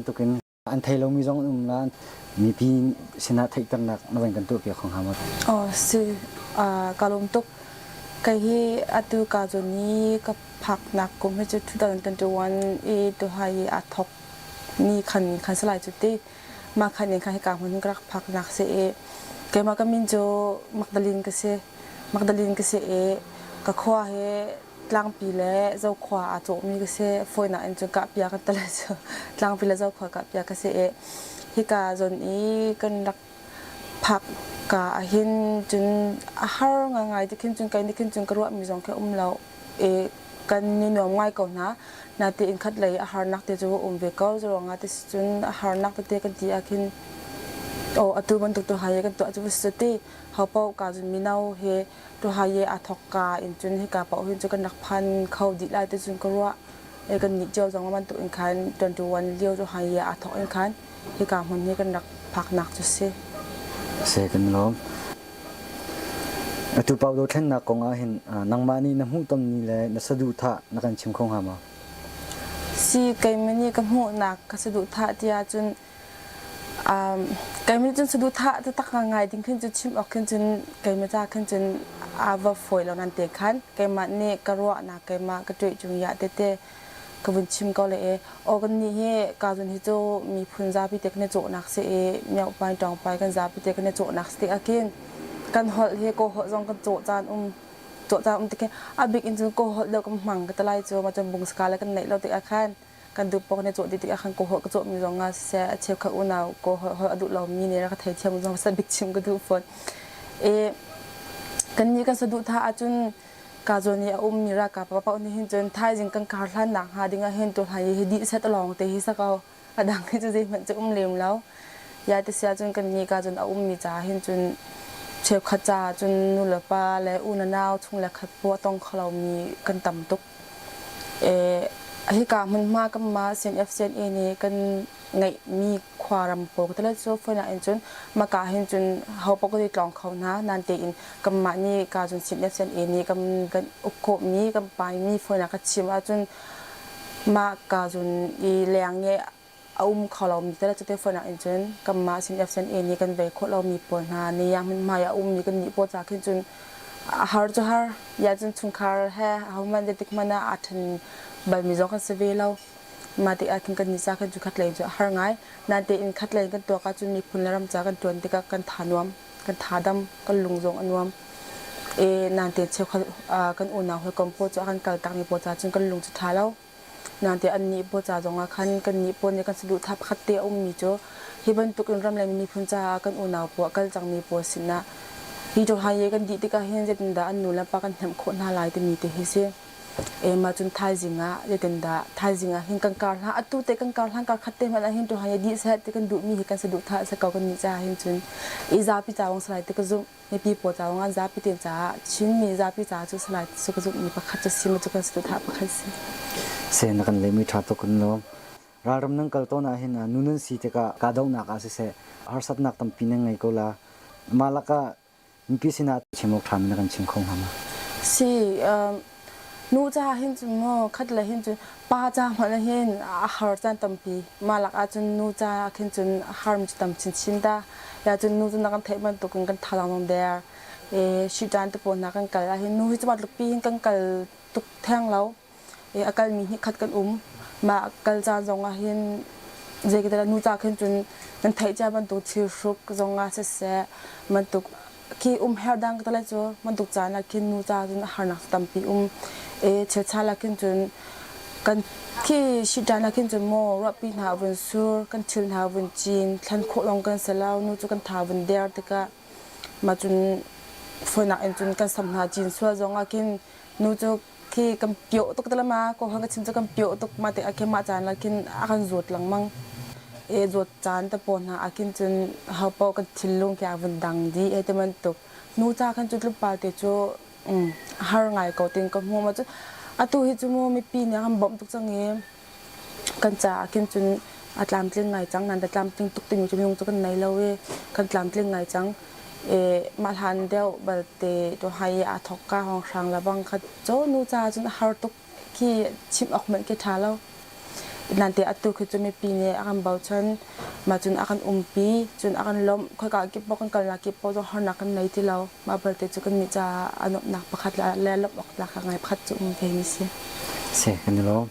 bantukin an thei lomi zong an um la mipi sinah theihternak na van kan tuahpiak kho hnga maw? Oh si ka lawm tuk. Kei hi atu ka zawn i ka phaknak kum hi cu 2021 i tuhai i aa thawk ni khan khan salai cu ti mah khan in khan hika hmun ka rak phaknak si i keimah ka min cu Magdalene ka si. Magdalene ka si i ka khua hi Tlangpi le Zokhua aa cawhmi ka si. Fawinak in cun kahpia kan tale cu Tlangpi le Zokhua kahpia ka si i hika zawn i kan rak phak ka ahhin cun a har ngaingai ti khin cun kei nih khin cun ka ruahmi zong khi um lo i kan i nuam ngai ko hna. Natein khat lei a harnak te cu a um ve ko. Curuangah ti si cun a harnak tete kan ti ahkhin aw atu bantuk tu hai kan tuah cu va si ti hopaoh ka cun mino he Tuhaye aa thawkka in cun hika paoh hin cu kan rak phan kho dih lai ti cun ka ruah. E kan nih cio zong bantuk in khan 21 lio Tuhaye aa thawk in khan hika hmun hi kan rak phaknak cu si. Si kan lawm. Atu pau dothlennak kong ah hin nangmah nih na hmuhtonmi le na saduhthah na kan chim kho hnga maw? Si keimah nih ka hmuhnak ka saduhthah tiah cun Keimah cun saduhthah taktak ngai ding khin cu chim awk khin cun keimah ca khin cun aa va fawi lo nan te khan keimah nih ka ruahnak keimah ka ṭuih cung iah tete ka vun chim ko le e aw kan nih hi ka zun hi cu miphun zapi te kan i cawhnak si i miohpai ṭawngpai kan zapi te kan i cawhnak si tik ah khin kan holh hi kaw holh zong kan cawh caan um cawh caan um tik hin a bik in cun kaw holh deuh kan hmang ka ti lai cu mah cun bungsaka le kan neih lo tik ah khan kan duh paoh kan i cawh dih tikah khan kawhawh ka cawhmi zong ah siseh a cheukhat unau kawhawh holh a duh lomi nih rak ka theithiam zong sa bik chim ka duh fawn. E kan nih kan saduhthah ahcun ka zawn i a ummi ralkap paoh nih hin cun thaizing kan kar hlan nak hnga ding ah hin tu hlan hi dih set lawng te hi sa ko a dang hi cu zeihmanh cu um lem lo ya ti sia cun kan nih ka cun a ummi ca hin cun cheukhat ca cun nu le pa le u na nau chung le khat pu a tong kho lomi kan tam tuk Hika hmunhma kanmah CNF-CNA nih kan ngeihmi khuaram pawl ka ti cu fawinak in cun maka hin cun hopaoh kan i tlawng kho hna. Nain tein kanmah nih ka cun CNF-CNA nih kan kan uk khawhmi kan paimi fawinak ka chim ahcun mah ka cun i leng i a um kho lomi te le cute fawinak in cun kanmah CNF-CNA nih kan vei khawh lomi pawl hna nih yang hmunhma i a ummi kan nih pawl ca khin cun a har cu har ya cun chungkhar he ahohmanh zeitik hmanh ah aa ṭhen balmi zong kan si ve lo mah tikah khin kan nih ca khin cu khat lei cu a har ngai natein khat lei kan tuak ahcun miphun le ram ca kan ṭuan tikah kan tha nuam kan tha dam kan lung zong a nuam e natein cheukhat kan unau hawikom pawl cu a kan kal takmi pawl ca cun kan lung cu ṭha lo Nain annih pawl ca zongah khan kannih pawl nih kan saduhthah pakhat te a ummi cu hi bantukin ram le miphun caah kan unau pawl a kal cangmi pawl sinah hi Johan kan dih tikah hin zeitindah an nu le pa kan hnemh khawh hna lai timi te hi si. E mah cun thaizing ah zeitindah thaizing ah hin kan kar hlan atu te kan kar hlan kar khat te hmanh ah hin Johan dih seh ti kan duhmi hi kan saduhthah a si ko kan nih caah hin cun i zapi ca wong salai ti ka zumh. Mipi pawl ca zongah zapi te caah Chinmi zapi caah cu salai cu ka zumhmi pakhat cu si ma cu kan saduhthah pakhat si. Sen na kan lehmi ṭha tuk kan lawm. Ralram nan kal tawn ah hin nu nan si tikah kahdohnak ah siseh harsatnak tampi nan ngei ko la. Mah lakah mipi sinah chim awk ṭhami na kan chim kho hnga ma? Si nu ca hin cun maw khat le hin cun pa ca hmanh ah hin a har caan tampi. Mah lak ah cun nu ca khin cun a harmi cu tam chinchin ta. Ya cun nu cu na kan theih bantukin kan thazaang zong der. E shitan te pawl hna kan kal ah hin nu hi cu tluk pi hin kan kal tuk theng lo. E a kalmi hnih khat kan um. Mah kal caan zong ah hin zei nu ca khin cun nan theih cia bantuk thil hruk zong ah siseh bantuk khi um her dang ka cu bantuk caan ah khin nu ca cun harnak tampi um e chilchal ah khin cun kan khi shitan ah khin cun maw ruahpi hna vun sur kan thil hna vun cin thlan khawh long kan se lo nu cu kan tha vun der tikah ma cun foinak in cun kan sam hna cin sual zong ah khin nu cu khi kan pioh tuk te ma ko hang ka chim cu kan pioh tuk ma te akhin ma caan la khin a kan zawt lengmang e zawt caan te pawl hna akin cun ho paoh kan thinlung khi a vun dang di he te bantuk nu ca khan cu tlupal te cu har ngai ko tin ka hmu ma cu atu hi cu mu mipi nih an bawmh tuk cang i Kan caah khin cun a tlamtling ngai cang. Nan tlamtling tuk timi cu minung cu kan nei lo i kan tlamtling ngai cang. I mah hlan deuh balte tu hai i aa thawk ka hawnghrang le bang kha cu nu caah cun a har tuk khi chim awk hmanh khi ṭha lo. Nante atu khi cu mipi nih a kan bochan, mah cun a kan umpi, cun a kan lawmh. Khoika kip paoh kan kalnak kip paoh zong harnak kan nei ti lo. Mah belte cu kannih caah a nuamhnak pakhat le lawmh awk tlak ngai pakhat cu um ve mi si. Si, kan i lawm.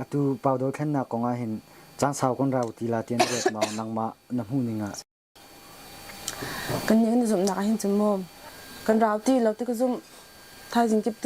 Atu pau dothlennak kong ah hin caan sau kan rau ti la tian ruat maw nangmah na hmuh ning ah? Kan nih kan i zumhnak ah hin cun mu kan rau ti lo ti ka zumh. Thaizing kip tu.